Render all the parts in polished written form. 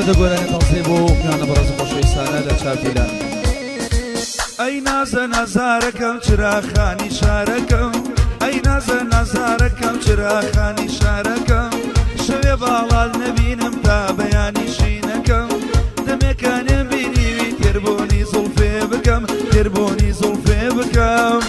دە گۆرانی تازەی بۆ میوانە بەڕێز و خۆشەویستانە لە چاپیلان. ئەی نازە نازارەکەم چراخانی شارەکەم ئەی نازە نازارەکەم چراخانی شارەکەم شەوێ باڵات نەبینم تا بەیانی شینەکەم دەمێکانێم بینیوی تێربوونی زوڵفێ بکەم تێربوونی زوڵفێ بکەم.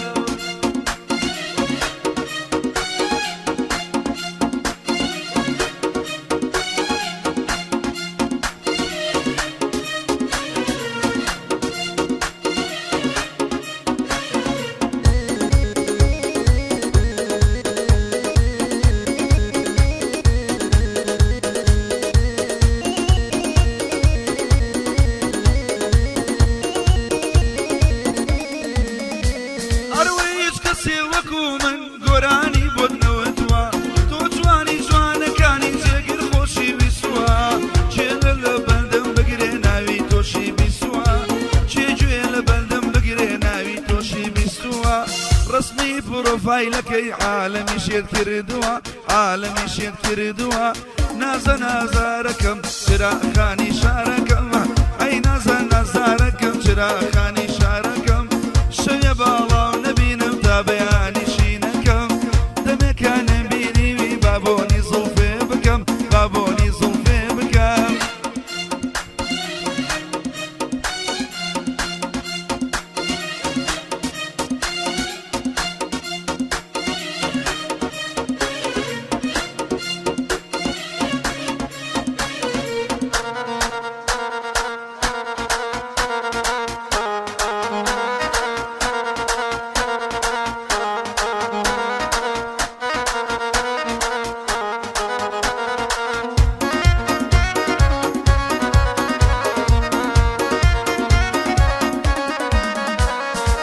ئەروەی هیچ کەسێ وەکو من گۆرانی بۆت نەوتووە تۆ جوانی جوانەکانی جێگر خۆشی ویستووە کێ لە بەندم بگرێ ناوی تۆشی بیستووە کێ گوێ لە بەندم بگرێ ناوی تۆشی بیستووە ڕسمی پرۆفایلەکەی عالەمی شێت کردووە عالەمی شێت کردووە نازە نازارەکەم چراخانی شارەکەم ئەی نازە نازارەکەم چراخانی شارەکەم شەوێ باڵاو نەبینم تا بەیانی شینەکەم دەمێکانم بینیوی بابۆنی زوڵفێ بکەم بابۆنی زوڵفێ بکەم.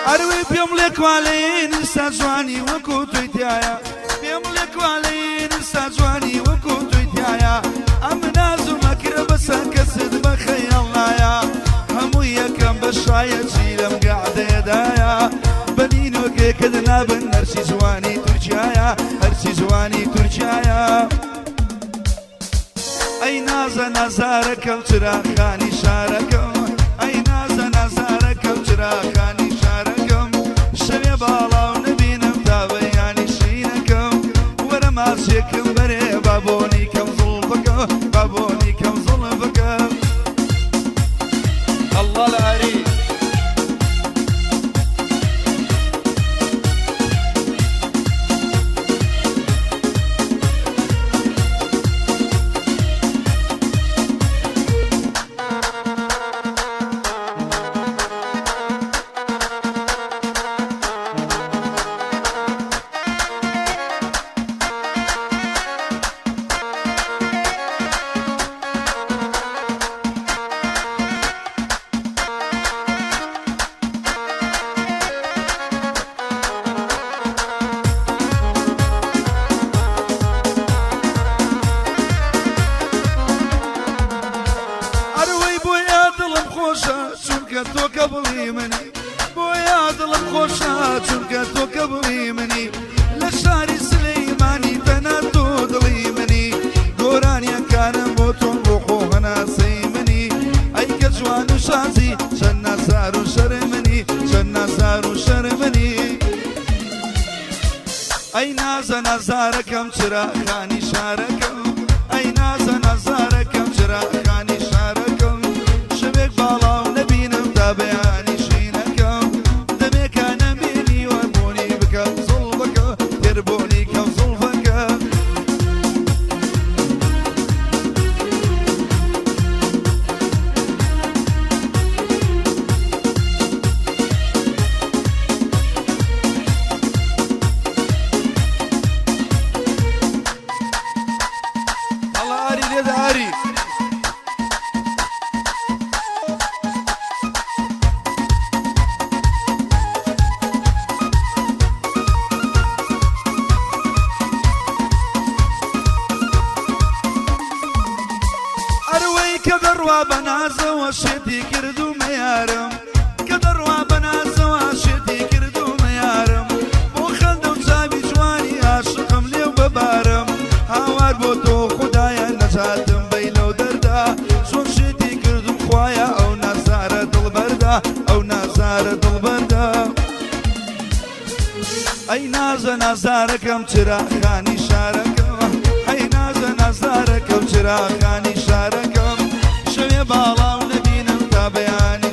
ئەروی پێم لێکوالێن سا جوانی وەکو توی تایە پێم لێکوالێن سا جوانی وەکو توی تایە ئەم ناز و مەکرە بەسە کەست بە خەیاڵ نایە هەموو یەکەم بە شایە چی لەم گەعدەیەدایە بەنینۆکێکت نابن هەرچی جوانی تورکیایە هەرچی جوانی تورکیایە. ئەی نازە نازارەکەم چراخانی شارەکەم ئەی نازە نازارەکەم چراخانی شارەکەم شەوێ باڵاو نەبینم تا بەیانی شینەکەم وەرە ماچێکم بەرێ بابۆنی کەم زوڵفەکە بابۆنی کەم زوڵفەکە. الله العري. ئەروەی بۆیە دڵم خۆشە چونکە تۆ کە بڵی منی بۆیە دڵم خۆشە چونکە تۆ کە بڵی منی لە شاری سلەیمانی تەنها تۆ دڵی منی گۆرانیەکانم بۆ تۆم ڕۆح و هەناسەی منی ئەی کە جوان و شازی چەند نازار و شەرمنی چەند نازار و شەرمنی. ئەی نازە نازارەکەم چراخانی شارەکەم ئەی نازە نازارەکەم چراخانی شارەکەم شەوێک باڵاو نەبینم تا بەیانی شینەکەم دەمێکە نەبینیوە بۆنی بکەم زوڵبەکە تێر بۆنی کەم زوڵفەکە. الله ئاری لێدە ئاری. ئەروەی کە دەڕوا بە نازەوە شێتی کردوومە یارم کە دەڕوا بە نازەوە شێتی کردوومە یارم بۆ خەندە و چاوی جوانی عاشقم لێو بەبارم هاوار بۆ تۆ خودایە نەجاتم بەی لەو دەردا چۆن شێتی. ئەو نازارە دڵبەردە. ئەی نازە نازارەکەم چراخانی شارەکەم، ئەی نازە نازارەکەم چراخانی شارەکەم، شەوێ باڵاو نەبینم تا بەیانی.